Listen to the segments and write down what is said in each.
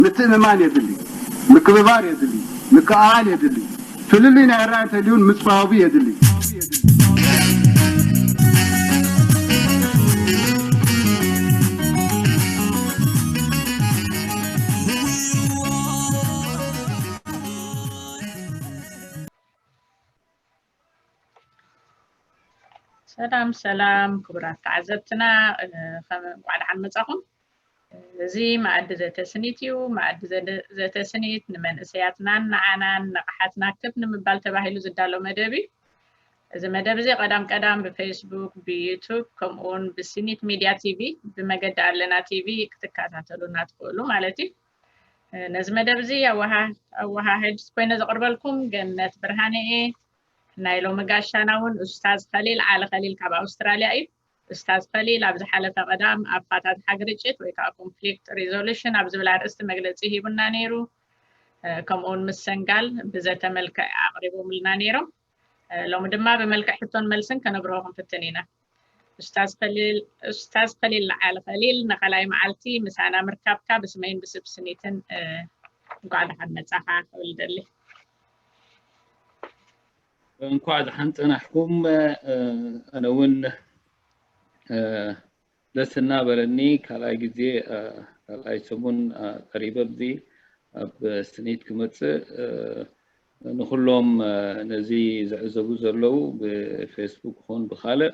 ምትእምማን የድሊ፣ ምክብባር የድሊ፣ ምክእኣል የድሊ። ፍልልይ ናይ ኣረኣእያ እንተልዩን ምጽባቡ የድሊ። ሰላም ሰላም ክቡራት ተዓዘብትና፣ እንኳዕ ደሓን መጻኹም። እዚ መኣዲ ዘተስኒት እዩ። መኣዲ ዘተስኒት ንመንእሰያትናን ንዓናን ንቕሓትና ክብ ንምባል ተባሂሉ ዝዳሎ መደብ እዩ። እዚ መደብ እዚ ቀዳም ቀዳም ብፌስቡክ፣ ብዩቱብ፣ ከምኡውን ብስኒት ሚድያ ቲቪ፣ ብመገዲ ኣለና ቲቪ ክትከታተሉና ትኽእሉ ማለት እዩ። ነዚ መደብ እዚ ኣወሃህድ ኮይነ ዘቕርበልኩም ገነት ብርሃነ እየ። ናይ ሎሚ ጋሻና እውን ኡስታዝ ከሊል ዓሊ ከሊል ካብ ኣውስትራልያ እዩ። ኡስታዝ ከሊል ኣብ ዝሓለፈ ቀዳም ኣፋታትሓ ግርጭት ወይ ከዓ ኮንፍሊክት ሪዞሉሽን ኣብ ዝብል ኣርእስቲ መግለፂ ሂቡና ነይሩ። ከምኡውን ምስ ሰንጋል ብዘተ መልክዕ ኣቕሪቦምልና ነይሮም። ሎሚ ድማ ብመልክዕ ሕቶን መልስን ከነብርሆ ክንፍትን ኢና። ኡስታዝ ከሊል ዓሊ ከሊል፣ ንኻልኣይ መዓልቲ ምሳና ምርካብካ ብስመይን ብስብ ስኒትን እንኳዕ ደሓን መጻኻ ክብል ደሊ። እንኳዕ ደሓን ጸናሕኩም። ኣነ እውን ደስ እናበለኒ ካልኣይ ግዜ ካልኣይ ሰሙን ቀሪበ ኣብዚ ኣብ ስኒት ክመጽእ፣ ንኹሎም ነዚ ዝዕዘቡ ዘለዉ ብፌስቡክ ይኹን ብኻልእ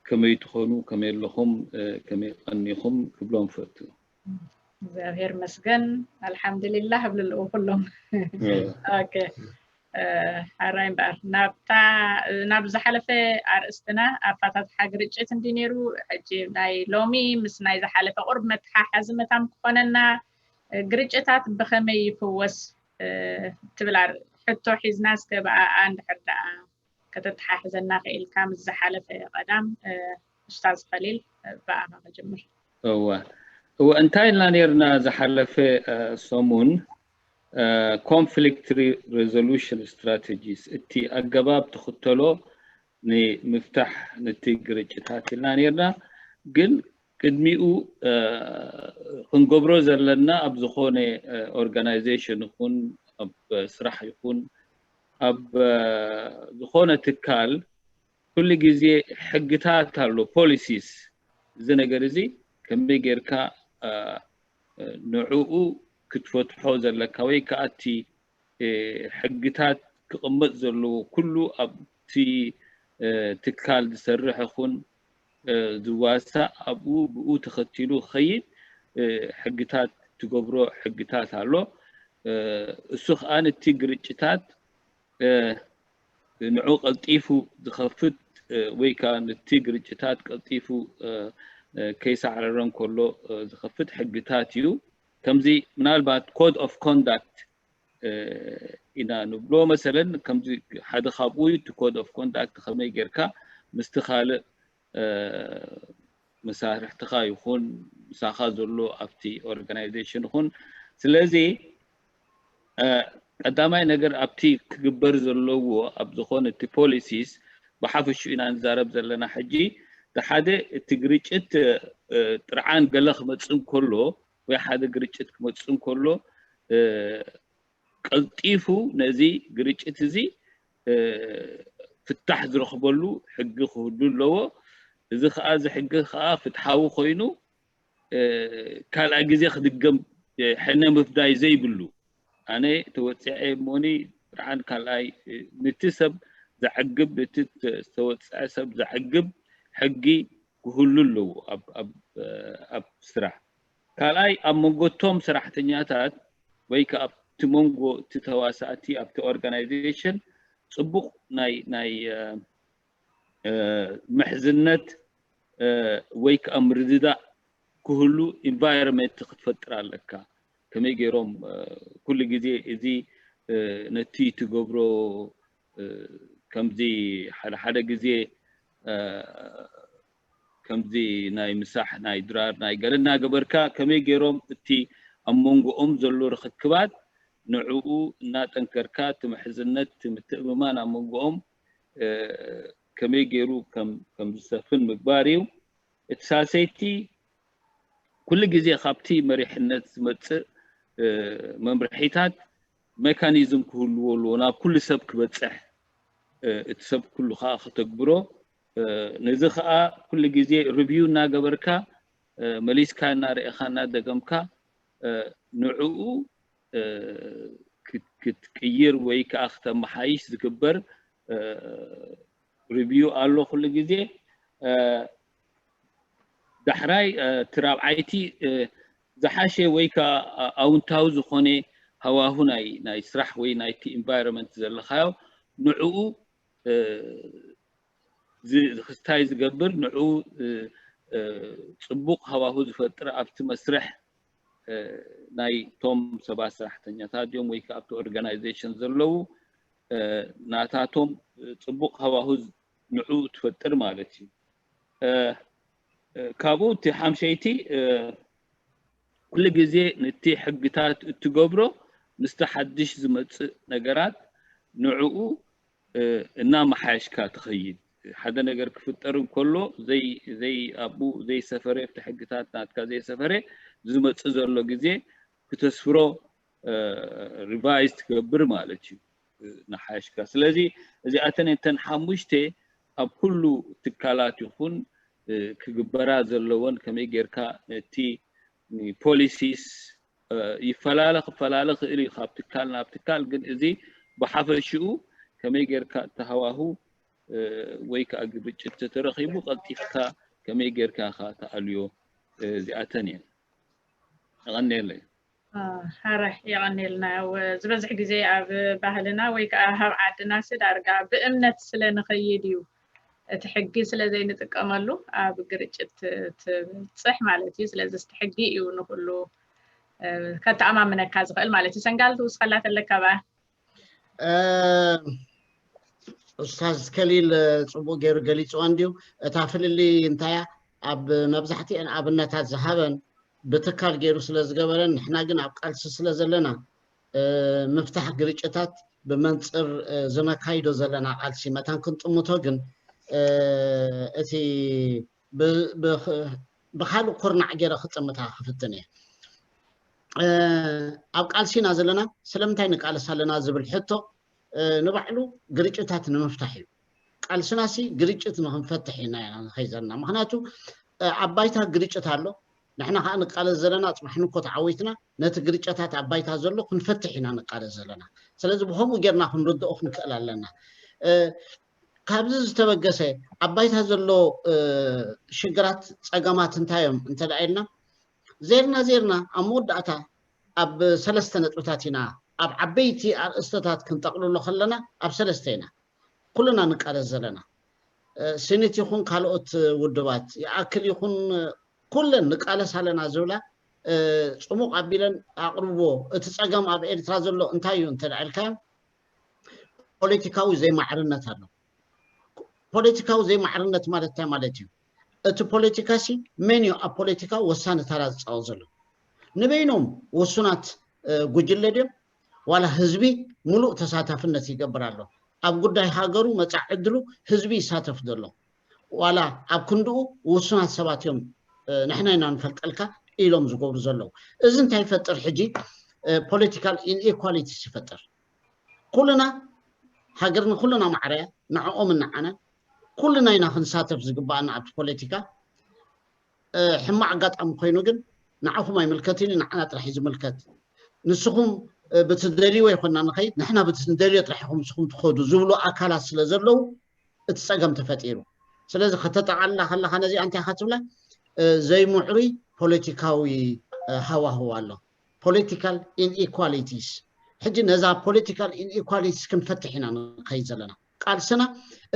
ከመይ ትኾኑ፣ ከመይ ኣለኹም፣ ከመይ ቀኒኹም ክብሎም ፈቱ። እግዚኣብሔር መስገን ኣልሓምዱሊላህ ብልልኡ ኩሎም። ኦኬ፣ ሕራይ እምበኣር ናብታ ናብ ዝሓለፈ ኣርእስትና ኣፋታትሓ ግርጭት እንዲ ነይሩ፣ ሕጂ ናይ ሎሚ ምስ ናይ ዝሓለፈ ቁርብ መተሓሓዚ መታን ክኾነና፣ ግርጭታት ብኸመይ ይፍወስ ትብል ሕቶ ሒዝና እስከ ብኣኣ እንድሕር ደኣ ከተተሓሕዘና ክኢልካ ምስ ዝሓለፈ ቀዳም ኡስታዝ ከሊል ብኣኻ ክጅምር። እወ እወ እንታይ ኢልና ነርና ዝሓለፈ ሰሙን conflict resolution strategies እቲ ኣገባብ ትኽተሎ ንምፍታሕ ነቲ ግርጭታት ኢልና ነርና። ግን ቅድሚኡ ክንገብሮ ዘለና ኣብ ዝኾነ organization ይኹን ኣብ ስራሕ ይኹን ኣብ ዝኾነ ትካል ኩሉ ግዜ ሕግታት ኣሎ፣ policies። እዚ ነገር እዚ ከመይ ጌርካ ንዕኡ ክትፈትሖ ዘለካ ወይ ከዓ እቲ ሕግታት ክቕመጥ ዘለዎ ኩሉ ኣብቲ ትካል ዝሰርሕ ይኹን ዝዋሳእ ኣብኡ ብኡ ተኸቲሉ ክኸይድ ሕግታት ትገብሮ ሕግታት ኣሎ። እሱ ከዓ ነቲ ግርጭታት ንዑ ቀልጢፉ ዝኸፍት ወይ ከዓ ነቲ ግርጭታት ቀልጢፉ ከይሳዕረረ እንከሎ ዝኸፍት ሕግታት እዩ። ከምዚ ምናልባት code of conduct ኢና ንብሎ መሰለን ከምዚ ሓደ ካብኡ እቲ code of conduct ከመይ ጌርካ ምስቲ ካልእ መሳርሕትኻ ይኹን ምሳኻ ዘሎ ኣብቲ organization ይኹን ስለዚ ቀዳማይ ነገር ኣብቲ ክግበር ዘለዎ ኣብ ዝኾነ እቲ policies ብሓፈሹ ኢና ንዛረብ ዘለና ሕጂ ሓደ እቲ ግርጭት ጥርዓን ገለ ክመፅእ እንከሎ ወይ ሓደ ግርጭት ክመፅእ እንከሎ ቀልጢፉ ነዚ ግርጭት እዚ ፍታሕ ዝረኽበሉ ሕጊ ክህሉ ኣለዎ። እዚ ከዓ እዚ ሕጊ ከዓ ፍትሓዊ ኮይኑ ካልኣይ ግዜ ክድገም ሕነ ምፍዳይ ዘይብሉ ኣነ ተወፂዐ እሞኒ ጥርዓን ካልኣይ ንቲ ሰብ ዘዕግብ ንቲ ዝተወፀዐ ሰብ ዘዕግብ ሕጊ ክህሉ ኣለዎ ኣብ ስራሕ። ካልኣይ ኣብ መንጎ እቶም ሰራሕተኛታት ወይ ከዓ ኣብቲ መንጎ እቲ ተዋሳእቲ ኣብቲ organization ፅቡቕ ናይ ናይ ምሕዝነት ወይ ከዓ ምርድዳእ ክህሉ environment ክትፈጥር ኣለካ። ከመይ ገይሮም ኩሉ ግዜ እዚ ነቲ ትገብሮ ከምዚ ሓደ ሓደ ግዜ ከምዚ ናይ ምሳሕ ናይ ድራር ናይ ገለ እናገበርካ ከመይ ገይሮም እቲ ኣብ መንጎኦም ዘሎ ርኽክባት ንዕኡ እናጠንከርካ እቲ ምሕዝነት እቲ ምትእምማን ኣብ መንጎኦም ከመይ ገይሩ ከም ዝሰፍን ምግባር እዩ። እቲ ሳልሰይቲ ኩሉ ግዜ ካብቲ መሪሕነት ዝመጽእ መምርሒታት ሜካኒዝም ክህልዎ ኣለዎ ናብ ኩሉ ሰብ ክበጽሕ፣ እቲ ሰብ ኩሉ ከዓ ከተግብሮ። ነዚ ከዓ ኩሉ ግዜ ሪቪው እናገበርካ፣ መሊስካ እናርኤኻ እናደገምካ፣ ንዕኡ ክትቅይር ወይ ከዓ ክተመሓይሽ ዝግበር ሪቪው ኣሎ ኩሉ ግዜ። ዳሕራይ እቲ ራብዓይቲ ዝሓሸ ወይ ከዓ ኣውንታዊ ዝኾነ ሃዋሁ ናይ ናይ ስራሕ ወይ ናይቲ ኢንቫይሮንመንት ዘለኻዮ ንዕኡ ክስታይ ዝገብር ንዕኡ ፅቡቕ ሃዋሁ ዝፈጥር ኣብቲ መስርሕ ናይ ቶም ሰባት ሰራሕተኛታት እዮም ወይ ከዓ ኣብቲ ኦርጋናይዜሽን ዘለዉ ናታቶም ፅቡቕ ሃዋሁ ንዕኡ ትፈጥር ማለት እዩ። ካብኡ እቲ ሓምሸይቲ ኩሉ ግዜ ነቲ ሕግታት እትገብሮ ምስቲ ሓድሽ ዝመፅእ ነገራት ንዕኡ እናመሓየሽካ ትኸይድ። ሓደ ነገር ክፍጠር እንከሎ ዘይ ኣብኡ ዘይሰፈረ ኣብቲ ሕግታት ናትካ ዘይሰፈረ ዝመፅእ ዘሎ ግዜ ክተስፍሮ ሪቫይዝ ትገብር ማለት እዩ። ንሓሽካ ስለዚ እዚኣተን እተን ሓሙሽተ ኣብ ኩሉ ትካላት ይኹን ክግበራ ዘለወን ከመይ ጌርካ ነቲ ፖሊሲስ ይፈላለ ክፈላለ ክእል እዩ ካብ ትካል ናብ ትካል ግን እዚ ብሓፈሽኡ ከመይ ጌርካ ተሃዋሁ ወይ ከዓ ግርጭት ተተረኺቡ ቀልጢፍካ ከመይ ጌርካ ኢኻ ተኣልዮ እዚኣተን እየን። የቐንየለይ። ሀረ የቐንየልና። ያው ዝበዝሕ ግዜ ኣብ ባህልና ወይ ከዓ ኣብ ዓድና ሲ ዳርጋ ብእምነት ስለ ንኸይድ እዩ እቲ ሕጊ ስለ ዘይንጥቀመሉ ኣብ ግርጭት ትብፅሕ ማለት እዩ። ስለዚ እቲ ሕጊ እዩ ንኩሉ ከተኣማምነካ ዝኽእል ማለት እዩ። ሰንጋል ትውስኸላ ተለካ ብኣ ኡስታዝ ከሊል ፅቡቅ ገይሩ ገሊፅዋ እንድዩ። እታ ፍልልይ እንታያ ኣብ መብዛሕትኤን ኣብነታት ዝሃበን ብትካል ገይሩ ስለ ዝገበረን ንሕና ግን ኣብ ቃልሲ ስለ ዘለና ምፍታሕ ግርጭታት ብመንፅር ዝነካይዶ ዘለና ቃልሲ መታን ክንጥምቶ ግን እቲ ብካልእ ኩርናዕ ገይረ ክጥምታ ክፍትን እየ። ኣብ ቃልሲ ኢና ዘለና ስለምንታይ ንቃለስ ኣለና ዝብል ሕቶ ንባዕሉ ግርጭታት ንምፍታሕ እዩ። ቃልስና ሲ ግርጭት ንክንፈትሕ ኢና ኢና ንኸይድ ዘለና ምክንያቱ ኣብ ባይታ ግርጭት ኣሎ። ንሕና ከዓ ንቃለስ ዘለና ፅባሕ ንኮ ተዓዊትና ነቲ ግርጨታት ኣብ ባይታ ዘሎ ክንፈትሕ ኢና ንቃለስ ዘለና። ስለዚ ብከምኡ ጌርና ክንርድኦ ክንክእል ኣለና። ካብዚ ዝተበገሰ ኣብ ባይታ ዘሎ ሽግራት ፀገማት እንታይ እዮም እንተ ኢልና ዜርና ዜርና ኣብ መወዳእታ ኣብ ሰለስተ ነጥብታት ኢና ኣብ ዓበይቲ ኣርእስተታት ክንጠቕልሎ ከለና ኣብ ሰለስተ ኢና ኩልና ንቃለስ ዘለና ስኒት ይኹን ካልኦት ውድባት ይኣክል ይኹን ኩለን ንቃለስ ኣለና ዝብላ ፅሙቕ ኣቢለን ኣቕርብዎ እቲ ፀገም ኣብ ኤርትራ ዘሎ እንታይ እዩ እንተ ኢልካዮም ፖለቲካዊ ዘይማዕርነት ኣሎ። ፖለቲካዊ ዘይማዕርነት ማለት እንታይ ማለት እዩ? እቲ ፖለቲካ ሲ መን እዩ ኣብ ፖለቲካ ወሳኒ ተራ ዝፃወት ዘሎ? ንበይኖም ውሱናት ጉጅለ ድዮም ዋላ ህዝቢ ሙሉእ ተሳታፍነት ይገብር ኣሎ? ኣብ ጉዳይ ሃገሩ መፃኢ ዕድሉ ህዝቢ ይሳተፍ ዘሎ ዋላ ኣብ ክንድኡ ውሱናት ሰባት እዮም ንሕና ኢና ንፈልጠልካ ኢሎም ዝገብሩ ዘለዉ። እዚ እንታይ ይፈጥር ሕጂ ፖለቲካል ኢንኢኳሊቲስ ይፈጥር። ኩልና ሃገር ንኩልና ማዕረ እያ ንዕኦም ንዓና ኩልና ኢና ክንሳተፍ ዝግባኣና ኣብቲ ፖለቲካ። ሕማቕ ኣጋጣሚ ኮይኑ ግን ንዓኹም ኣይምልከትን እዩ ንዓና ጥራሕ እዩ ዝምልከት። ንስኹም ብትደልይዎ ይኮና ንኸይድ ንሕና ብትደልዮ ጥራሕ ኢኹም ንስኹም ትኸዱ ዝብሉ ኣካላት ስለ ዘለዉ እቲ ፀገም ተፈጢሩ። ስለዚ ከተጠቓልላ ከለኻ ነዚኣ እንታይ ኢኻ ትብላ ዘይምዕሩይ ፖለቲካዊ ሃዋህው ኣሎ። ፖለቲካል ኢንኢኳሊቲስ ሕጂ ነዛ ፖለቲካል ኢንኢኳሊቲስ ክንፈትሕ ኢና ንኸይድ ዘለና። ቃልስና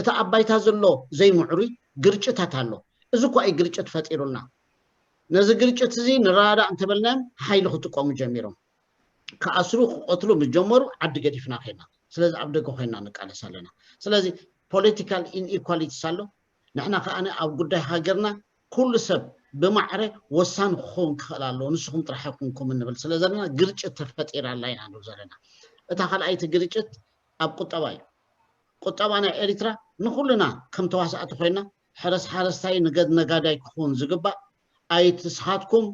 እቲ ኣብ ባይታ ዘሎ ዘይምዕሩይ ግርጭታት ኣሎ። እዚ እኳ እዩ ግርጭት ፈጢሩልና። ነዚ ግርጭት እዚ ንረዳዳእ እንተበልናዮም ሓይሊ ክጥቀሙ ጀሚሮም። ክኣስሩ ክቐትሉ ምስ ጀመሩ ዓዲ ገዲፍና ኮይና። ስለዚ ኣብ ደገ ኮይና ንቃለስ ኣለና። ስለዚ ፖለቲካል ኢንኢኳሊቲስ ኣሎ። ንሕና ከኣ ኣብ ጉዳይ ሃገርና ኩሉ ሰብ ብማዕረ ወሳኒ ክኸውን ክኽእል ኣለዎ። ንስኹም ጥራሕ ኣይኮንኩም እንብል ስለ ዘለና ግርጭት ተፈጢራ ኣላ ኢና ንብል ዘለና። እታ ካልኣይቲ ግርጭት ኣብ ቁጠባ እዩ። ቁጠባ ናይ ኤሪትራ ንኹልና ከም ተዋሳእቲ ኮይና ሕረስ ሓረስታይ ንገድ ነጋዳይ ክኸውን ዝግባእ ኣይትስሓትኩም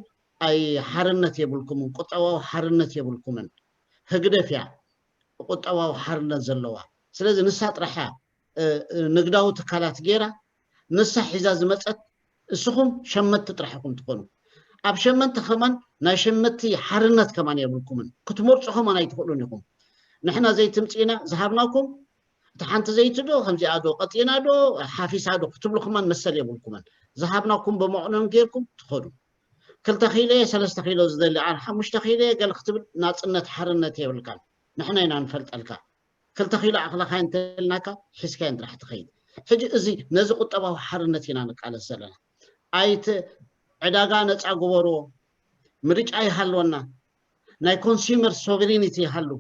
ኣይ ሓርነት የብልኩምን፣ ቁጠባዊ ሓርነት የብልኩምን። ህግደፍ እያ ቁጠባዊ ሓርነት ዘለዋ። ስለዚ ንሳ ጥራሕ እያ ንግዳዊ ትካላት ገይራ፣ ንሳ ሒዛ ዝመፀት። እስኹም ሸመቲ ጥራሕ ኢኹም ትኾኑ። ኣብ ሸመንቲ ከማን ናይ ሸመቲ ሓርነት ከማን የብልኩምን፣ ክትመርፁ ከማን ኣይትኽእሉን ኢኹም። ንሕና ዘይትምፅእና ዝሃብናኩም፣ እቲ ሓንቲ ዘይትዶ ከምዚኣ ዶ ቀጢና ዶ ሓፊሳ ዶ ክትብሉ ከማን መሰል የብልኩምን። ዝሃብናኩም በመቕኖም ጌርኩም ትኸዱ። ክልተ ኪሎ እየ፣ ሰለስተ ኪሎ ዝደሊ ኣነ ሓሙሽተ ኪሎ እየ ገለ ክትብል ናፅነት ሓርነት የብልካን። ንሕና ኢና ንፈልጠልካ። ክልተ ኪሎ ኣኽለኻ እንተልናካ ሒዝካዮ ጥራሕ ትኸይድ። ሕጂ እዚ ነዚ ቁጠባዊ ሓርነት ኢና ንቃለስ ዘለና። ኣይት ዕዳጋ ነፃ ግበርዎ፣ ምርጫ ይሃልወና፣ ናይ ኮንሱመር ሶቨሪኒቲ ይሃሉ።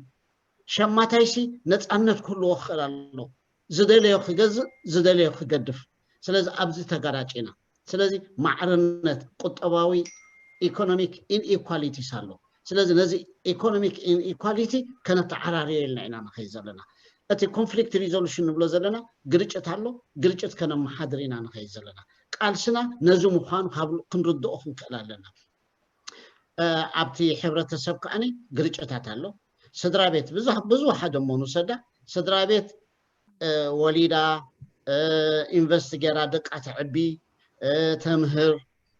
ሸማታይሲ ነፃነት ክህልዎ ክኽእል ኣሎ፣ ዝደለዮ ክገዝእ፣ ዝደለዮ ክገድፍ። ስለዚ ኣብዚ ተጋራጭ ኢና። ስለዚ ማዕርነት ቁጠባዊ፣ ኢኮኖሚክ ኢንኢኳሊቲስ ኣሎ። ስለዚ ነዚ ኢኮኖሚክ ኢንኢኳሊቲ ከነተዓራርዮ ኢልና ኢና ንኸይድ ዘለና። እቲ ኮንፍሊክት ሪዞሉሽን ንብሎ ዘለና ግርጭት ኣሎ፣ ግርጭት ከነመሓድር ኢና ንኸይድ ዘለና። ቃልስና ነዚ ምዃኑ ካብ ክንርድኦ ክንክእል ኣለና። ኣብቲ ሕብረተሰብ ከዓኒ ግርጭታት ኣሎ። ስድራ ቤት ብዙሕ ብዙሕ ሓደ እሞ ንውሰዳ። ስድራ ቤት ወሊዳ፣ ኢንቨስት ገይራ ደቃ ተዕቢ፣ ተምህር፣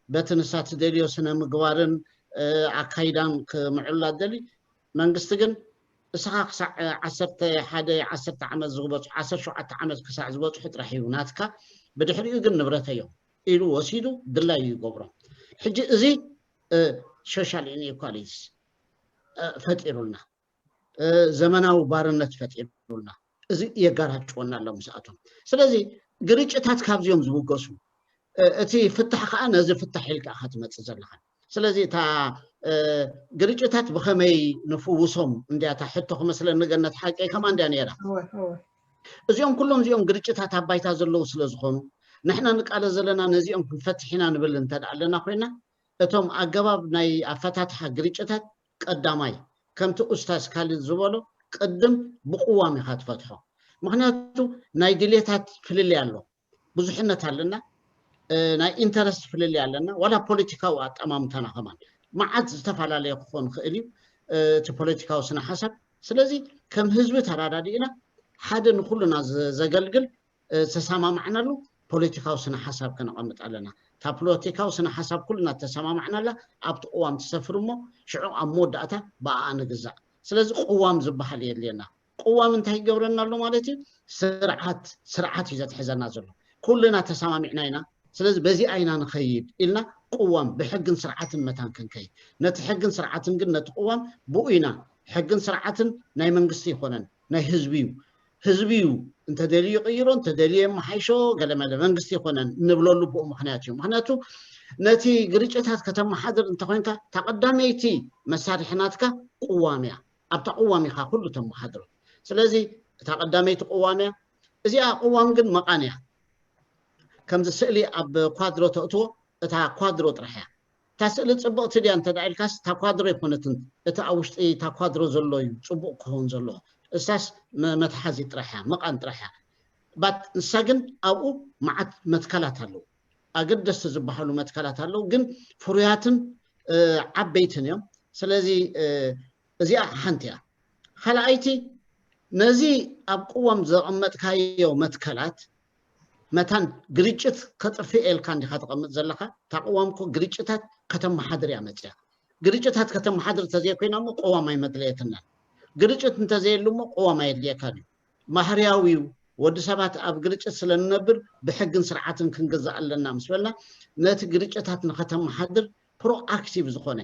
በቲ ንሳ ትደልዮ ስነ ምግባርን ኣካይዳን ክምዕላ ደሊ። መንግስቲ ግን እስኻ ክሳዕ ዓሰርተ ሓደ ዓሰርተ ዓመት ዝበፅሑ፣ ዓሰርተ ሸውዓተ ዓመት ክሳዕ ዝበፅሑ ጥራሕ እዩ ናትካ፣ ብድሕሪኡ ግን ንብረተይ እዮም ኢሉ ወሲዱ ድላዩ ይገብሮም። ሕጂ እዚ ሶሻል ኢንኢኳሊቲስ ፈጢሩልና፣ ዘመናዊ ባርነት ፈጢሩልና። እዚ የጋራጭወና ኣሎ ምስኣቶም። ስለዚ ግርጭታት ካብዚኦም ዝውገሱ፣ እቲ ፍታሕ ከዓ ነዚ ፍታሕ ኢልካ ኢኻ ትመፅእ ዘለኻ። ስለዚ እታ ግርጭታት ብኸመይ ንፍውሶም እንድያ እታ ሕቶ ክመስለኒ ገነት ሓቀይ ከማ እንድያ ነይራ። እዚኦም ኩሎም እዚኦም ግርጭታት ኣብ ባይታ ዘለዉ ስለ ዝኾኑ ንሕና ንቃለ ዘለና ነዚኦም ክንፈትሕ ኢና ንብል እንተ ደኣ ኣለና ኮይና፣ እቶም ኣገባብ ናይ ኣፈታትሓ ግርጭታት ቀዳማይ ከምቲ ኡስታዝ ካሊድ ዝበሎ ቅድም ብቅዋም ኢኻ ትፈትሖ። ምክንያቱ ናይ ድሌታት ፍልልይ ኣሎ፣ ብዙሕነት ኣለና፣ ናይ ኢንተረስት ፍልልይ ኣለና፣ ዋላ ፖለቲካዊ ኣጠማምታና ከማን መዓት ዝተፈላለየ ክኾን ይኽእል እዩ እቲ ፖለቲካዊ ስነ ሓሳብ። ስለዚ ከም ህዝቢ ተራዳዲእና ሓደ ንኩልና ዘገልግል ዝተሰማማዕናሉ ፖለቲካዊ ስነ ሓሳብ ከነቐምጥ ኣለና። እታ ፖለቲካዊ ስነ ሓሳብ ኩልና ተሰማማዕናላ ኣብቲ ቅዋም ትሰፍር እሞ ሽዑ ኣብ መወዳእታ ብኣኣ ንግዛእ። ስለዚ ቅዋም ዝበሃል የድልየና። ቅዋም እንታይ ይገብረና ኣሎ ማለት እዩ? ስርዓት ስርዓት እዩ ዘትሕዘና ዘሎ። ኩልና ተሰማሚዕና ኢና። ስለዚ በዚኣ ኢና ንኸይድ ኢልና ቅዋም ብሕግን ስርዓትን መታን ክንከይድ፣ ነቲ ሕግን ስርዓትን ግን ነቲ ቅዋም ብኡ ኢና። ሕግን ስርዓትን ናይ መንግስቲ ይኮነን፣ ናይ ህዝቢ እዩ። ህዝቢ እዩ እንተደልዩ ይቕይሮ፣ እንተደልዩ የመሓይሾ፣ ገለመለ መንግስቲ ይኮነን እንብለሉ ብኡ ምክንያት እዩ። ምክንያቱ ነቲ ግርጭታት ከተመሓድር እንተኮይንካ እታ ቀዳመይቲ መሳርሒ ናትካ ቅዋም እያ። ኣብታ ቅዋም ኢኻ ኩሉ ተመሓድሮ። ስለዚ እታ ቀዳመይቲ ቅዋም እያ። እዚኣ ቅዋም ግን መቓን እያ። ከምዚ ስእሊ ኣብ ኳድሮ ተእትዎ፣ እታ ኳድሮ ጥራሕ እያ። እታ ስእሊ ጽብቕቲ ድያ እንተ ደኣ ኢልካስ፣ እታ ኳድሮ ኣይኮነትን። እቲ ኣብ ውሽጢ እታ ኳድሮ ዘሎ እዩ ጽቡቕ ክኸውን ዘለዎ። እሳስ መ-፣ መትሓዚ ጥራሕ እያ፣ መቓን ጥራሕ እያ። ባት ንሳ ግን ኣብኡ መዓት መትከላት ኣለዉ። ኣገደስቲ ዝበሃሉ መትከላት ኣለዉ፣ ግን ፍሩያትን፣ እ፣ ዓበይትን እዮም። ስለዚ፣ እ፣ እዚኣ ሓንቲ እያ። ካልኣይቲ፣ ነዚ ኣብ ቅዋም ዘቐመጥካዮ መትከላት መታን ግርጭት ከጥፍእ ኢልካ እንዲኻ ተቐምጥ ዘለኻ። እታ ቅዋም እኮ ግርጭታት ከተመሓድር እያ መፅያ። ግርጭታት ከተመሓድር እንተዘይኮይና እሞ ቅዋም ኣይመድለየትናን። ግርጭት እንተዘየሉ እሞ ቅዋም ኣየድልየካን እዩ። ማህርያዊ እዩ። ወዲ ሰባት ኣብ ግርጭት ስለ ንነብር ብሕግን ስርዓትን ክንግዛእ ኣለና ምስ በልና፣ ነቲ ግርጭታት ንኸተመሓድር ፕሮኣክቲቭ ዝኾነ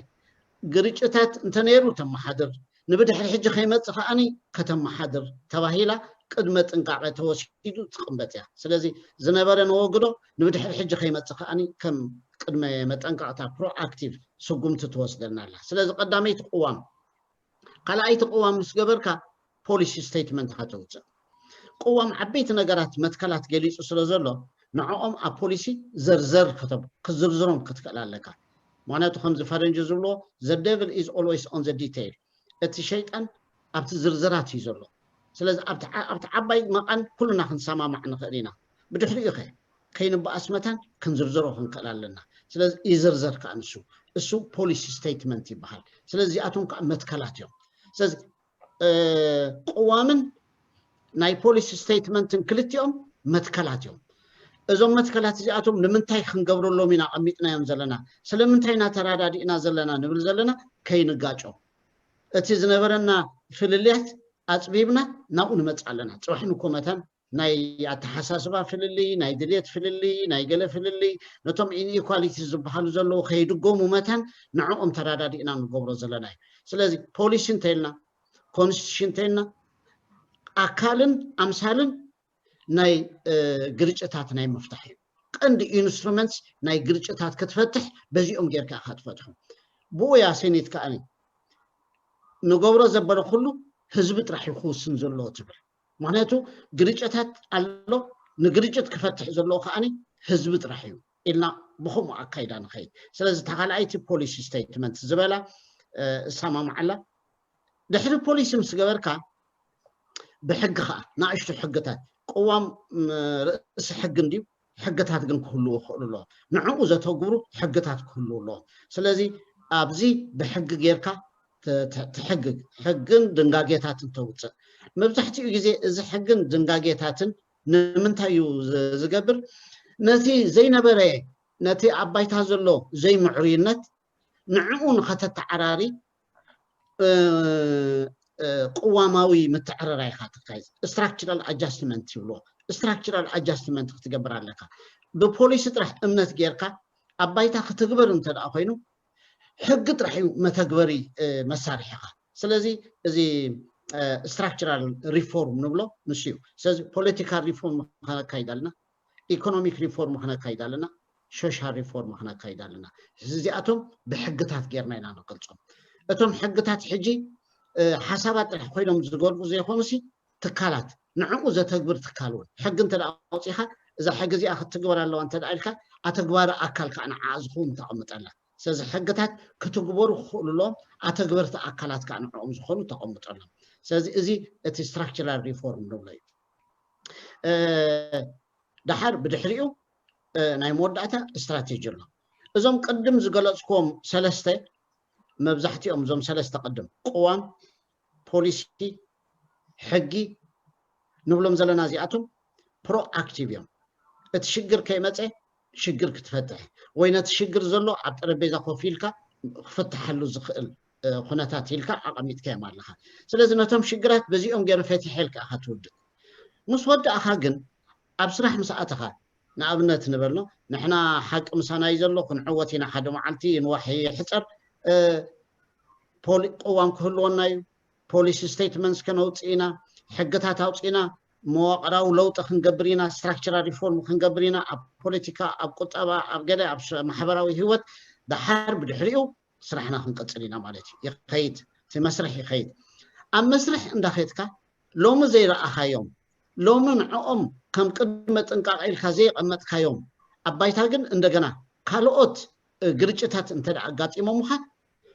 ግርጭታት እንተነይሩ ተመሓድር፣ ንብድሕሪ ሕጂ ከይመጽእ ከኣኒ ከተመሓድር ተባሂላ ቅድመ ጥንቃቐ ተወሲዱ ትቕመጥ እያ። ስለዚ ዝነበረ ነወግዶ፣ ንብድሕሪ ሕጂ ከይመጽእ ከኣኒ ከም ቅድመ መጠንቀቕታ ፕሮኣክቲቭ ስጉምቲ ትወስደልና ኣላ። ስለዚ ቀዳመይቲ ቅዋም፣ ካልኣይቲ ቅዋም ምስ ገበርካ ፖሊሲ ስቴትመንት ኢኻ ተውፅእ። ቅዋም ዓበይቲ ነገራት መትከላት ገሊፁ ስለ ዘሎ ንዕኦም ኣብ ፖሊሲ ዘርዘር ክተ-፣ ክትዝርዝሮም ክትክእል ኣለካ። ምክንያቱ ከምዚ ፈረንጂ ዝብልዎ the devil is always on the detail፣ እቲ ሸይጣን ኣብቲ ዝርዝራት እዩ ዘሎ። ስለዚ ኣብቲ ዓ-፣ ኣብቲ ዓባይ መቓን ኩልና ክንሰማማዕ ንኽእል ኢና። ብድሕሪኡ ኸ ከይንበኣስ መታን ክንዝርዝሮ ክንክእል ኣለና። ስለዚ ይዝርዘር ከዓ ንሱ። እሱ ፖሊሲ ስቴትመንት ይበሃል። ስለዚ እዚኣቶም ከዓ መትከላት እዮም። ስለዚ ቅዋምን ናይ ፖሊሲ ስቴትመንትን ክልቲኦም መትከላት እዮም። እዞም መትከላት እዚኣቶም ንምንታይ ክንገብረሎም ኢና ኣቐሚጥናዮም ዘለና፣ ስለምንታይ ኢና ተራዳዲእና ዘለና ንብል ዘለና ከይንጋጮ፣ እቲ ዝነበረና ፍልልያት ኣፅቢብና ናብኡ ንመፅእ ኣለና። ፅባሕ ንኮ መታን ናይ ኣተሓሳስባ ፍልልይ፣ ናይ ድልየት ፍልልይ፣ ናይ ገለ ፍልልይ፣ ነቶም ኢንኢኳሊቲ ዝበሃሉ ዘለዉ ከይድገሙ መታን ንዕኦም ተራዳዲእና ንገብሮ ዘለና እዩ። ስለዚ ፖሊሲ እንተኢልና፣ ኮንስቲቱሽን እንተኢልና ኣካልን ኣምሳልን ናይ ግርጭታት ናይ ምፍታሕ እዩ። ቀንዲ ኢንስትሩመንትስ ናይ ግርጭታት ክትፈትሕ በዚኦም ጌርካ ኢኻ ትፈትሑ። ብኡ እያ ሴኔት ከኣ ንገብሮ ዘበለ ኩሉ ህዝቢ ጥራሕ እዩ ክውስን ዘለዎ ትብል። ምክንያቱ ግርጭታት ኣሎ፣ ንግርጭት ክፈትሕ ዘለዎ ከኣ ህዝቢ ጥራሕ እዩ ኢልና ብከምኡ ኣካይዳ ንኸይድ። ስለዚ እታ ካልኣይቲ ፖሊሲ ስቴትመንት ዝበላ እሰማምዓላ። ድሕሪ ፖሊሲ ምስ ገበርካ ብሕጊ ከዓ ንኣሽቱ ሕግታት ቅዋም ርእሲ ሕጊ እንድዩ፣ ሕግታት ግን ክህልዉ ይኽእሉ ኣለዎም። ንዕኡ ዘተግብሩ ሕግታት ክህልዉ ኣለዎም። ስለዚ ኣብዚ ብሕጊ ጌርካ ትሕግግ፣ ሕግን ድንጋጌታትን ተውፅእ። መብዛሕትኡ ግዜ እዚ ሕግን ድንጋጌታትን ንምንታይ እዩ ዝገብር? ነቲ ዘይነበረ፣ ነቲ ኣብ ባይታ ዘሎ ዘይምዕሩይነት ንዕኡ ንኸተተዓራሪ ቅዋማዊ ምትዕርራይ ኢኻ ትካይድ። ስትራክቸራል ኣጃስትመንት ይብልዎ። ስትራክቸራል ኣጃስትመንት ክትገብር ኣለካ። ብፖሊሲ ጥራሕ እምነት ጌርካ ኣብ ባይታ ክትግበር እንተ ደኣ ኮይኑ ሕጊ ጥራሕ እዩ መተግበሪ መሳርሒኻ። ስለዚ እዚ ስትራክቸራል ሪፎርም ንብሎ ንሱ እዩ። ስለዚ ፖለቲካል ሪፎርም ከነካይድ ኣለና፣ ኢኮኖሚክ ሪፎርም ከነካይድ ኣለና፣ ሶሻል ሪፎርም ከነካይድ ኣለና። እዚኣቶም ብሕግታት ጌርና ኢና ንገልጾም። እቶም ሕግታት ሕጂ ሓሳባት ጥራሕ ኮይኖም ዝገልጹ ዘይኮኑሲ ትካላት ንዕኡ ዘተግብር ትካል እውን ሕጊ እንተ ኣውፂኻ እዛ ሕጊ እዚኣ ክትትግበር ኣለዋ እንተ ኢልካ ኣተግባሪ ኣካል ከዓ ንዓ ዝኾኑ ተቐምጠላ። ስለዚ ሕግታት ክትግበሩ ክኽእሉ ኣለዎም፣ ኣተግበርቲ ኣካላት ከዓ ንዕኦም ዝኾኑ ተቐምጠሎም። ስለዚ እዚ እቲ ስትራክቸራል ሪፎርም ንብሎ እዩ። ደሓር ብድሕሪኡ ናይ መወዳእታ ስትራቴጂ ኣሎ። እዞም ቅድም ዝገለፅክዎም ሰለስተ፣ መብዛሕትኦም እዞም ሰለስተ ቅድም ቅዋም፣ ፖሊሲ፣ ሕጊ ንብሎም ዘለና እዚኣቶም ፕሮኣክቲቭ እዮም። እቲ ሽግር ከይመፀ ሽግር ክትፈትሕ ወይ ነቲ ሽግር ዘሎ ኣብ ጠረጴዛ ኮፍ ኢልካ ክፍትሓሉ ዝኽእል ኩነታት ኢልካ ኣቐሚጥካዮም ኣለኻ። ስለዚ ነቶም ሽግራት በዚኦም ገይረ ፈቲሐ ኢልካ ኢኻ ትውድእ። ምስ ወዳእኻ ግን ኣብ ስራሕ ምስ ኣተኻ ንኣብነት ንበልኖ ንሕና ሓቂ ምሳና እዩ ዘሎ፣ ክንዕወት ኢና፣ ሓደ መዓልቲ ንዋሕ ይሕፀር፣ ቅዋም ክህልወና እዩ፣ ፖሊሲ ስቴትመንትስ ከነውፅእ ኢና፣ ሕግታት ኣውፅእና፣ መዋቕራዊ ለውጢ ክንገብር ኢና፣ ስትራክቸራል ሪፎርም ክንገብር ኢና፣ ኣብ ፖለቲካ፣ ኣብ ቁጠባ፣ ኣብ ገለ ኣብ ማሕበራዊ ህይወት፣ ደሓር ብድሕሪኡ ስራሕና ክንቀፅል ኢና ማለት እዩ። ይኸይድ፣ እቲ መስርሕ ይኸይድ። ኣብ መስርሕ እንዳኸድካ ሎሚ ዘይረኣኻዮም፣ ሎሚ ንዕኦም ከም ቅድመ ጥንቃቐ ኢልካ ዘየቐመጥካዮም ኣብ ባይታ ግን እንደገና ካልኦት ግርጭታት እንተ ኣጋጢሞምኻ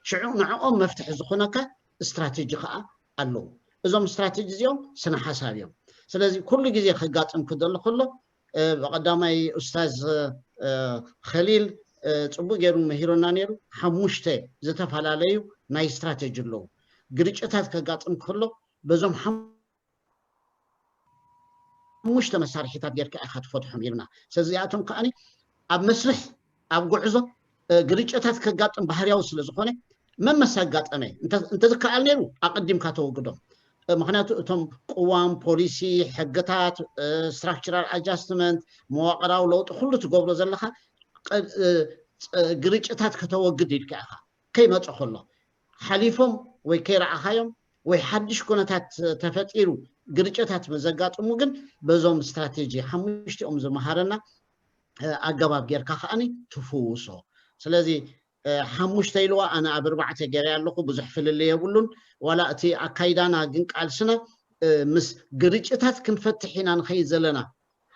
ሽዑ ንዕኦም መፍትሒ ዝኾነካ ስትራቴጂ ከዓ ኣለዉ። እዞም ስትራቴጂ እዚኦም ስነ ሓሳብ እዮም። ስለዚ ኩሉ ግዜ ከጋጥም ክደሎ ከሎ ብቐዳማይ ኡስታዝ ከሊል ፅቡቅ ገይሩ መሂሮና ነይሩ። ሓሙሽተ ዝተፈላለዩ ናይ ስትራቴጂ ኣለዉ። ግርጭታት ከጋጥም ከሎ በዞም ሓሙሽተ መሳርሒታት ጌርካ ኢኻ ትፈትሖም ኢልና። ስለዚኣቶም ከዓኒ ኣብ መስርሕ ኣብ ጉዕዞ ግርጭታት ከጋጥም ባህርያዊ ስለ ዝኾነ መመስ ኣጋጠመ እንተዝከኣል ነይሩ ኣቐዲምካ ተወግዶም። ምክንያቱ እቶም ቅዋም፣ ፖሊሲ፣ ሕግታት፣ ስትራክቸራል ኣጃስትመንት፣ መዋቅራዊ ለውጢ ኩሉ ትገብሮ ዘለካ ግርጭታት ከተወግድ ኢልካ ኢኻ። ከይመፀ ከሎ ሓሊፎም ወይ ከይረኣኻዮም ወይ ሓድሽ ኩነታት ተፈጢሩ ግርጭታት ምስ ዘጋጥሙ ግን በዞም ስትራቴጂ ሓሙሽቲኦም ዝመሃረና ኣገባብ ጌርካ ከዓኒ ትፍውሶ። ስለዚ ሓሙሽተ ኢልዋ ኣነ ኣብ ኣርባዕተ ገይረ ኣለኹ። ብዙሕ ፍልልይ የብሉን። ዋላ እቲ ኣካይዳና ግን ቃልስና ምስ ግርጭታት ክንፈትሕ ኢና ንኸይድ ዘለና።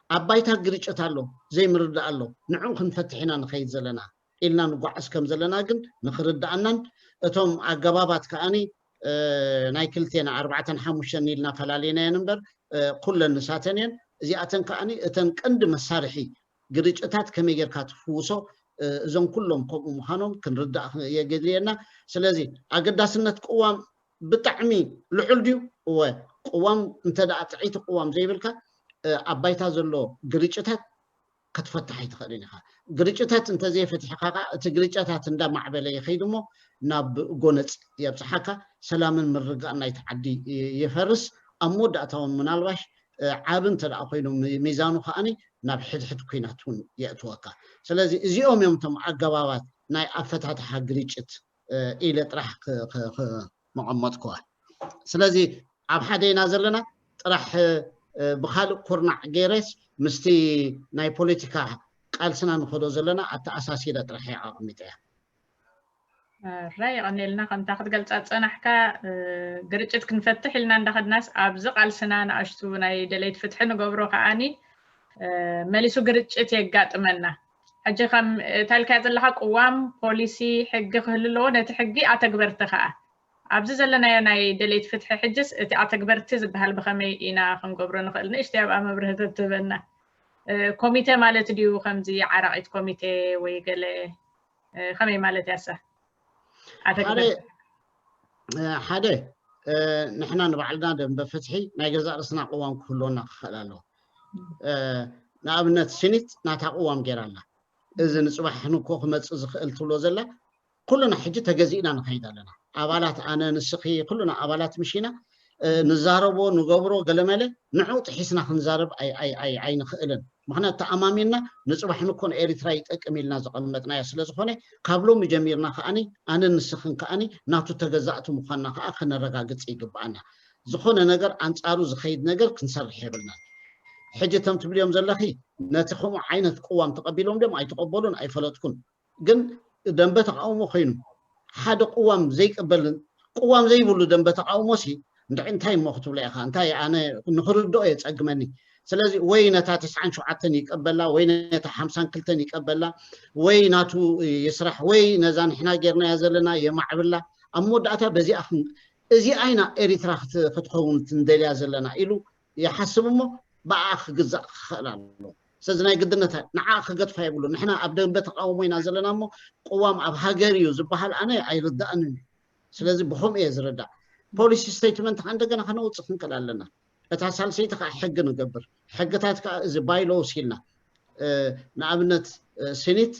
ኣብ ባይታ ግርጭት ኣሎ፣ ዘይምርዳእ ኣሎ፣ ንዕኡ ክንፈትሕ ኢና ንኸይድ ዘለና ኢልና ንጓዓዝ ከም ዘለና ግን ንኽርድኣናን እቶም ኣገባባት ከዓኒ ናይ ክልቴና ኣርባዕተን ሓሙሽተን ኢልና ፈላሊናየን እምበር ኩለን ንሳተን እየን። እዚኣተን ከዓኒ እተን ቀንዲ መሳርሒ ግርጭታት ከመይ ጌርካ ትፍውሶ እዞም ኩሎም ከምኡ ምዃኖም ክንርዳእ የገድልየና። ስለዚ ኣገዳስነት ቅዋም ብጣዕሚ ልዑል ድዩ? እወ። ቅዋም እንተ ደኣ ጥዕይቲ ቅዋም ዘይብልካ ኣብ ባይታ ዘሎ ግርጭታት ክትፈትሕ ኣይትኽእልን ኢኻ። ግርጭታት እንተዘይፈቲሕካ ከዓ እቲ ግርጭታት እንዳማዕበለ ይኸይድ እሞ ናብ ጎነፅ የብፅሓካ። ሰላምን ምርግጋእን ናይቲ ዓዲ ይፈርስ። ኣብ መወዳእታ እውን ምናልባሽ ዓብ እንተ ደኣ ኮይኑ ሚዛኑ ከዓኒ ናብ ሕድሕድ ኩናት እውን የእትወካ። ስለዚ እዚኦም እዮም እቶም ኣገባባት ናይ ኣፈታትሓ ግርጭት ኢለ ጥራሕ መቐመጥኩዋ። ስለዚ ኣብ ሓደ ኢና ዘለና። ጥራሕ ብካልእ ኩርናዕ ገይረስ ምስቲ ናይ ፖለቲካ ቃልስና ንኸዶ ዘለና ኣተኣሳሲረ ጥራሕ ኣቐሚጠያ። ራይ የቐኔልና ከምታ ክትገልፃ ፀናሕካ። ግርጭት ክንፈትሕ ኢልና እንዳኸድናስ ኣብዚ ቃልስና ንኣሽቱ ናይ ደለይት ፍትሒ ንገብሮ ከዓኒ መሊሱ ግርጭት የጋጥመና። ሕጂ ከም ታልካያ ዘለካ ቅዋም ፖሊሲ ሕጊ ክህሉ ኣለዎ፣ ነቲ ሕጊ ኣተግበርቲ ከዓ ኣብዚ ዘለናዮ ናይ ደለይት ፍትሒ ሕጅስ እቲ ኣተግበርቲ ዝበሃል ብኸመይ ኢና ክንገብሮ ንኽእል? ንእሽተይ ኣብኣ መብርህቲ ትህበና። ኮሚቴ ማለት ድዩ ከምዚ ዓራቒት ኮሚቴ ወይ ገለ ከመይ ማለት ያሳ? ሓደ ንሕና ንባዕልና ደንበ ፍትሒ ናይ ገዛእ ርእስና ቅዋም ክህልወና ክኽእል ኣለዎ። ንኣብነት ሲኒት ናታ ቅዋም ገይራ ኣላ። እዚ ንፅባሕ ንኮ ክመፅእ ዝኽእል ትብሎ ዘላ ኩልና ሕጂ ተገዚእና ንኸይድ ኣለና። ኣባላት ኣነ ንስኺ ኩልና ኣባላት ምሽና ንዛረቦ ንገብሮ ገለመለ ንዑ ጥሒስና ክንዛረብ ኣይንኽእልን። ምክንያቱ ተኣማሚንና ንፅባሕ ንኮ ንኤሪትራ ይጠቅም ኢልና ዘቐመጥናዮ ስለዝኾነ ካብ ሎሚ ጀሚርና ከዓኒ ኣነ ንስኽን ከዓኒ ናቱ ተገዛእቲ ምኳንና ከዓ ክነረጋግፅ ይግብኣና። ዝኾነ ነገር ኣንፃሩ ዝኸይድ ነገር ክንሰርሕ የብልናን። ሕጂ እቶም ትብልዮም ዘለኺ ነቲ ከምኡ ዓይነት ቅዋም ተቐቢሎም ድዮም ኣይተቐበሉን ኣይፈለጥኩን። ግን ደንበ ተቃውሞ ኮይኑ ሓደ ቅዋም ዘይቅበልን ቅዋም ዘይብሉ ደንበ ተቃውሞ ሲ እንታይ እሞ ክትብሎ ኢኻ? እንታይ ኣነ ንክርድኦ የጸግመኒ። ስለዚ ወይ ነታ ተስዓን ሸውዓተን ይቀበላ ወይ ነታ ሓምሳን ክልተን ይቀበላ ወይ ናቱ ይስራሕ ወይ ነዛ ንሕና ጌርናያ ዘለና የማዕብላ። ኣብ መወዳእታ በዚኣ እዚኣ ኢና ኤሪትራ ክትኸውን ትንደልያ ዘለና ኢሉ ይሓስብ እሞ ብኣ ክግዛእ ክኽእል ኣለዎ። ስለዚ ናይ ግድነታ ንዓ ክገድፋ የብሉ። ንሕና ኣብ ደንበ ተቃውሞ ኢና ዘለና እሞ ቅዋም ኣብ ሃገር እዩ ዝበሃል ኣነ ኣይርዳእንን እዩ። ስለዚ ብከምኡ እየ ዝርዳእ። ፖሊሲ ስቴትመንት ከዓ እንደገና ከነውፅእ ክንክእል ኣለና። እታ ሳልሰይቲ ከዓ ሕጊ ንገብር። ሕግታት ከዓ እዚ ባይሎውስ ኢልና ንኣብነት ሲኒት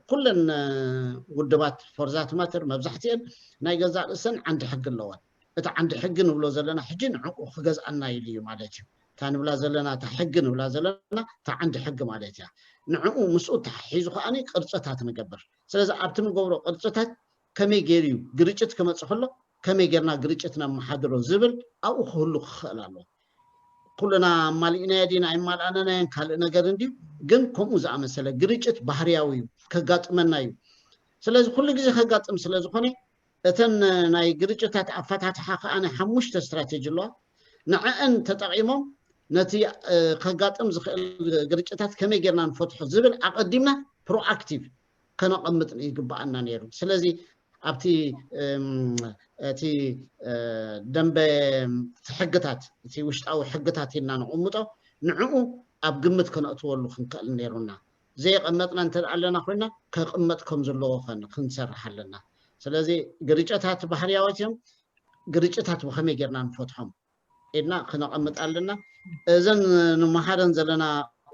ኩለን ውድባት ፎርዛት ማተር መብዛሕትአን ናይ ገዛእ ርእሰን ዓንዲ ሕጊ ኣለወን። እቲ ዓንዲ ሕጊ ንብሎ ዘለና ሕጂ ንዕኡ ክገዝኣና ኢሉ እዩ ማለት እዩ። እታ ንብላ ዘለና እታ ሕጊ ንብላ ዘለና እታ ዓንዲ ሕጊ ማለት እያ። ንዕኡ ምስኡ ተሓሒዙ ከዓኒ ቅርፅታት ንገብር። ስለዚ ኣብቲ ንገብሮ ቅርፅታት ከመይ ገይሩ እዩ ግርጭት ክመፅእ ከሎ ከመይ ጌርና ግርጭት ነመሓድሮ ዝብል ኣብኡ ክህሉ ክኽእል ኣለዎ። ኩልና ኣማሊእናዮ ዲና ኣይማልኣናናዮን ካልእ ነገር እንድዩ። ግን ከምኡ ዝኣመሰለ ግርጭት ባህርያዊ እዩ፣ ከጋጥመና እዩ። ስለዚ ኩሉ ግዜ ከጋጥም ስለዝኾነ እተን ናይ ግርጭታት ኣፈታትሓ ከዓ ናይ ሓሙሽተ ስትራቴጂ ኣለዋ። ንዕአን ተጠቂሞም ነቲ ከጋጥም ዝኽእል ግርጭታት ከመይ ጌርና ንፈትሖ ዝብል ኣቐዲምና ፕሮኣክቲቭ ከነቐምጥ ይግብኣና ነይሩ። ስለዚ ኣብቲ እቲ ደንበ ሕግታት እቲ ውሽጣዊ ሕግታት ኢልና ንቕምጦ ንዕኡ ኣብ ግምት ከነእትወሉ ክንክእል ነይሩና። ዘየቐመጥና እንተ ኣለና ኮይና ከቕመጥ ከም ዘለዎ ክንሰርሕ ኣለና። ስለዚ ግርጨታት ባህርያዎት እዮም። ግርጭታት ብኸመይ ጌርና ንፈትሖም ኢልና ክነቐምጥ ኣለና። እዘን ንመሃረን ዘለና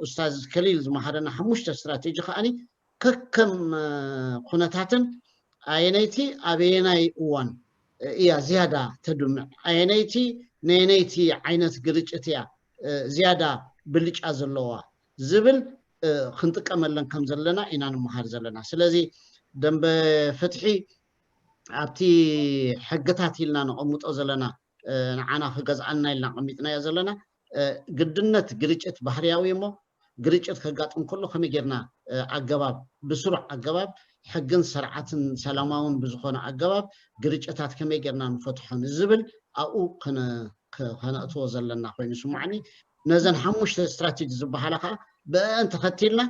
ኡስታዝ ከሊል ዝመሃረና ሓሙሽተ ስትራቴጂ ከዓኒ ከከም ኩነታትን ኣየነይቲ ኣበየናይ እዋን እያ ዝያዳ ተድምዕ፣ ኣየነይቲ ነየነይቲ ዓይነት ግርጭት እያ ዝያዳ ብልጫ ዘለዋ ዝብል ክንጥቀመለን ከም ዘለና ኢና ንምሃር ዘለና። ስለዚ ደንበ ፍትሒ ኣብቲ ሕግታት ኢልና ነቐምጦ ዘለና ንዓና ክገዝኣና ኢልና ኣቐሚጥናዮ ዘለና ግድነት ግርጭት ባህርያዊ እሞ ግርጭት ከጋጥም ከሎ ከመይ ጌርና ኣገባብ ብስሩዕ ኣገባብ ሕግን ስርዓትን ሰላማውን ብዝኾነ ኣገባብ ግርጭታት ከመይ ጌርና ንፈትሖ ንዝብል ኣብኡ ከነእትዎ ዘለና ኮይኑ ስማዕኒ። ነዘን ሓሙሽተ ስትራቴጂ ዝበሃላ ከዓ ብአን ተኸቲልና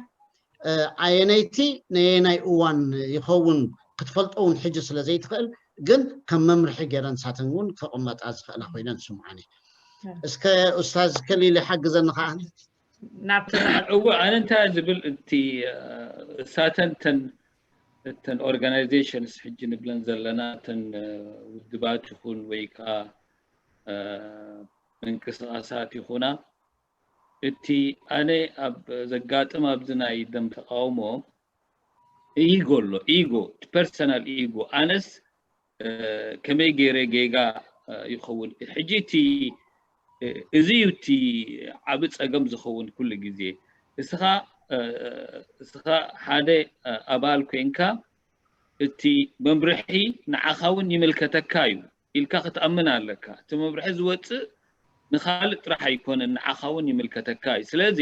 ኣየነይቲ ነየናይ እዋን ይኸውን ክትፈልጦ እውን ሕጂ ስለ ዘይትኽእል ግን ከም መምርሒ ገይረን ሳተን እውን ከቕመጣ ዝኽእላ ኮይነን ስምዓኒ። እስከ ኡስታዝ ከሊል ይሓግዘኒ ከዓ። ናብቲ እወ ኣነ እንታይ ዝብል እቲ እሳተን ተን እተን organizations ሕጂ ንብለን ዘለና እተን ውድባት ይኹን ወይ ከዓ ምንቅስቃሳት ይኹና እቲ ኣነ ኣብ ዘጋጥም ኣብዚ ናይ ደም ተቃውሞ ego ኣሎ ego personal ego ኣነስ ከመይ ገይረ ጌጋ ይኸውን ሕጂ እቲ እዚ እዩ እቲ ዓቢ ጸገም ዝኸውን ኩሉ ግዜ እስኻ እስኻ ሓደ ኣባል ኮንካ እቲ መምርሒ ንዓኻ እውን ይምልከተካ እዩ ኢልካ ክትኣምን ኣለካ እቲ መምርሒ ዝወፅእ ንኻልእ ጥራሕ ኣይኮነን ንዓኻ እውን ይምልከተካ እዩ ስለዚ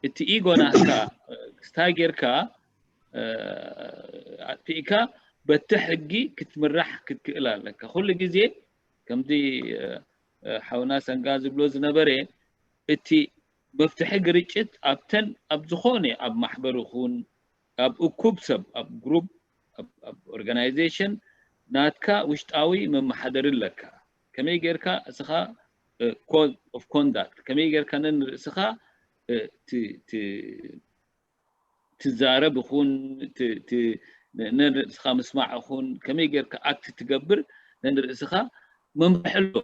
እቲ ego ናትካ ክስታይ ጌርካ ኣጥፊእካ በቲ ሕጊ ክትምራሕ ክትክእል ኣለካ ኩሉ ግዜ ከምዚ ሓውና ሰንጋ ዝብሎ ዝነበረ እቲ መፍትሒ ግርጭት ኣብተን ኣብ ዝኾነ ኣብ ማሕበር ይኹን ኣብ እኩብ ሰብ ኣብ group ኣብ organization ናትካ ውሽጣዊ መመሓደሪ ኣለካ ከመይ ጌርካ እስኻ code of conduct ከመይ ጌርካ ነንርእስኻ ትዛረብ ይኹን ነንርእስኻ ምስማዕ ይኹን ከመይ ጌርካ act ትገብር ነንርእስኻ መምርሒ ኣሎ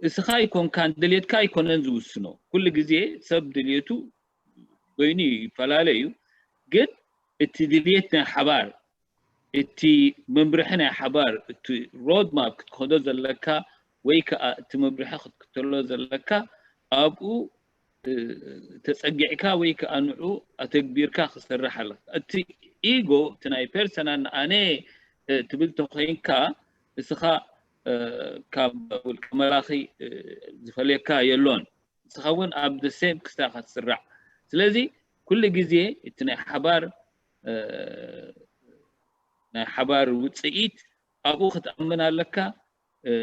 እስኻ ኣይኮንካን ድልየትካ ኣይኮነን ዝውስኖ ኩሉ ግዜ ሰብ ድልየቱ በይኑ ይፈላለ እዩ ግን እቲ ድልየት ናይ ሓባር እቲ መምርሒ ናይ ሓባር እቲ road map ክትከዶ ዘለካ ወይ ከዓ እቲ መምርሒ ክትክተሎ ዘለካ ኣብኡ ተፀጊዕካ ወይ ከዓ ንዑ ኣተግቢርካ ክሰርሕ ኣለካ እቲ ego እቲ ናይ personal ኣነ ትብል ተኮይንካ እስኻ ካብ ውልቀ መላኺ ዝፈልየካ የሎን ንስኻ እውን ኣብ the same ክስታ ኢኻ ትስራዕ ስለዚ ኩሉ ግዜ እቲ ናይ ሓባር ናይ ሓባር ውፅኢት ኣብኡ ክትኣምን ኣለካ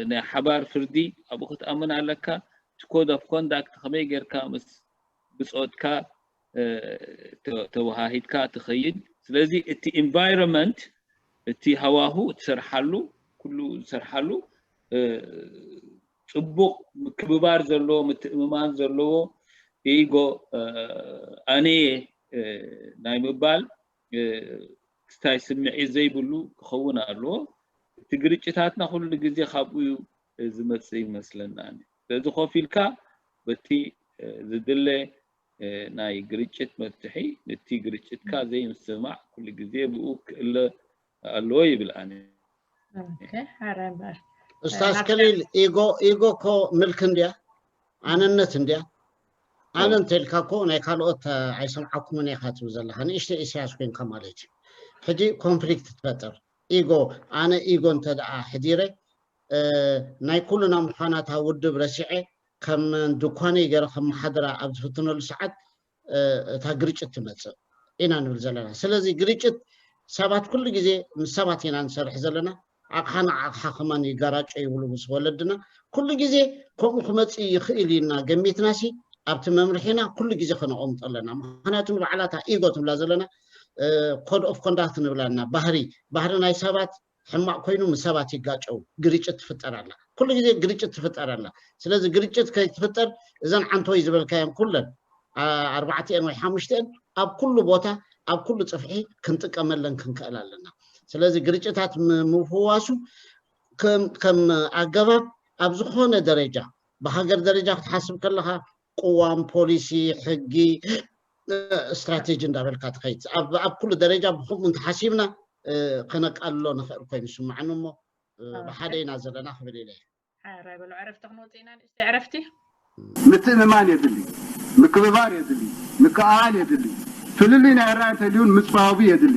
ናይ ሓባር ፍርዲ ኣብኡ ክትኣምን ኣለካ እቲ code of conduct ከመይ ጌርካ ምስ ብፆትካ ተወሃሂድካ ትኸይድ ስለዚ እቲ environment እቲ ሃዋሁ ትሰርሓሉ ኩሉ ዝሰርሓሉ ፅቡቕ ምክብባር ዘለዎ ምትእምማን ዘለዎ ego ኣነየ ናይ ምባል ክስታይ ስምዒት ዘይብሉ ክኸውን ኣለዎ እቲ ግርጭታትና ኩሉ ግዜ ካብኡ እዩ ዝመፅእ ይመስለና ስለዚ ኮፍ ኢልካ በቲ ዝድለ ናይ ግርጭት መፍትሒ ነቲ ግርጭትካ ዘይምስማዕ ኩሉ ግዜ ብኡ ክእለ ኣለዎ ይብል ኣነ እስታዝ ከሊል ego ego ኮ ምልክ እንድያ ኣነነት እንድያ ኣነ እንተልካ ኮ ናይ ካልኦት ኣይሰምዓኩምን ኢኻ ትብል ዘለካ ንእሽተ ኢሳያስ ኮይንካ ማለት እዩ ሕጂ conflict ትፈጥር ego ኣነ ego እንተ ደኣ ሕዲረ ናይ ኩልና ምዃናታ ውድብ ረሲዐ ከም ድኳነይ ገይረ ከመሓድራ ኣብ ዝፍትነሉ ሰዓት እታ ግርጭት ትመፅእ ኢና ንብል ዘለና ስለዚ ግርጭት ሰባት ኩሉ ግዜ ምስ ሰባት ኢና ንሰርሕ ዘለና ኣቕሓ ንዓቕሓ ከማን ይጋራጮ ይብሉ ምስ ወለድና ኩሉ ግዜ ከምኡ ክመፅእ ይኽእል ኢልና ገሚትና ሲ ኣብቲ መምርሒና ኩሉ ግዜ ከነቐምጦ ኣለና ምክንያቱ ንባዕላታ ego ትብላ ዘለና code of conduct ንብላ ኣለና ባህሪ ባህሪ ናይ ሰባት ሕማቕ ኮይኑ ምስ ሰባት ይጋጨው ግርጭት ትፍጠር ኣላ ኩሉ ግዜ ግርጭት ትፍጠር ኣላ ስለዚ ግርጭት ከይትፍጠር እዘን ዓንተወይ ዝበልካዮም ኩለን ኣርባዕቲአን ወይ ሓሙሽቲአን ኣብ ኩሉ ቦታ ኣብ ኩሉ ፅፍሒ ክንጥቀመለን ክንክእል ኣለና ስለዚ ግርጭታት ምፍዋሱ ከም ኣገባብ ኣብ ዝኾነ ደረጃ ብሃገር ደረጃ ክትሓስብ ከለካ ቅዋም ፖሊሲ ሕጊ ስትራቴጂ እንዳበልካ ትኸይድ ኣብ ኩሉ ደረጃ ብከምኡ እንተሓሲብና ከነቃልሎ ንኽእል ኮይኑ ይስማዓኒ እሞ ብሓደ ኢና ዘለና ክብል ኢለ ሓራይ በሉ ዕረፍቲ ክንወፅእ ኢና ንእሽተይ ዕረፍቲ ምትእምማን የድሊ ምክብባር የድሊ ምክኣል የድሊ ፍልልይ ናይ ኣረኣእያ እንተልዩን ምፅባቡ የድሊ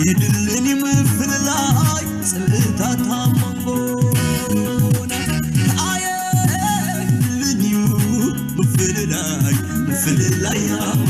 የድልን እዩ ምፍልላይ ጽልእታት ኣብ መንጎና። ኣየ የድልን እዩ ምፍልላይ፣ ምፍልላይ ኣብ